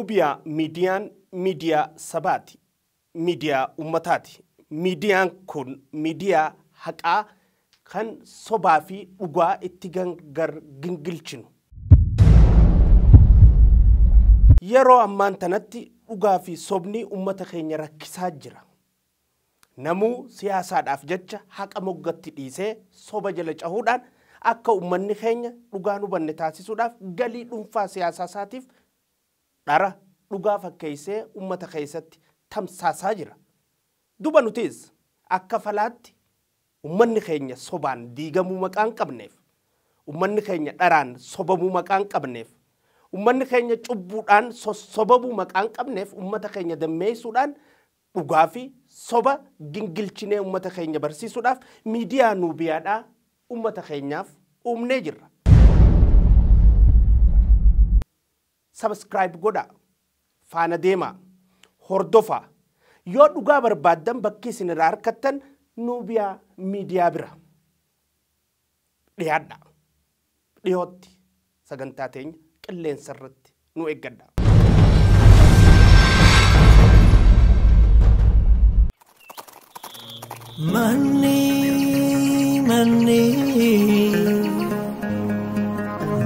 Nubiyaa miidiyaan miidiyaa sabaati. Miidiyaa uummataati. Miidiyaan kun miidiyaa haqaa kan sobaa fi dhugaa itti gingilchinu. Yeroo ammaan tanatti dhugaa fi sobni uummata keenya rakkisaa jira. Namuu siyaasaadhaaf jecha haqa moggatti dhiisee soba jala cahuudhaan akka uummanni keenya dhugaa hubanne taasisuudhaaf galii dhuunfaa siyaasaa isaatiif dhara dhugaa fakkeessee uummata keessatti tamsaasaa jira. Duba nutis akka falaatti uummanni keenya sobaan diigamuu maqaan qabneef, uummanni keenya dharaan sobamuu maqaan qabneef, uummanni keenya cubbuudhaan sossobamuu maqaan qabneef uummata keenya dammeessuudhaan dhugaa fi soba gingilchinee uummata keenya barsiisuudhaaf miidiyaa Nubiyaadhaa uummata keenyaaf uumnee jirra. Subscribe godhaa, faana deemaa, hordofaa. Yoo dhugaa barbaaddan bakki isin irraa harkattan Nubiyaa miidiyaa bira dhiyaadha. Dhiyootti sagantaa teenya qilleensa irratti nu eeggadha. Manni manni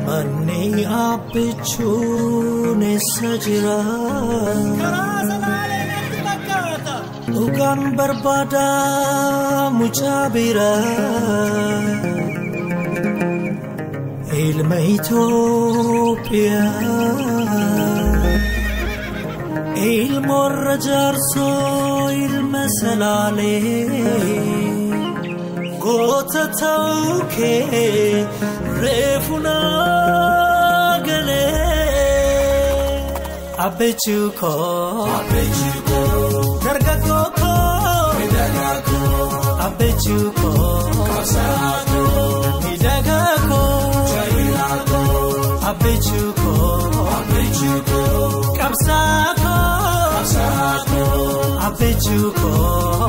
manni abbichuun eessa jira? Dhugaan barbaada mucaa bira. Ilma Itoophiyaa ilma warra jaarsoo ilma Salaalee goota ta'uu kee reefu naa galee. Abbichuu koo dargaggoo koo abbichuu koo miidhagaa koo abbichuu koo qabsaa koo abbichuu koo.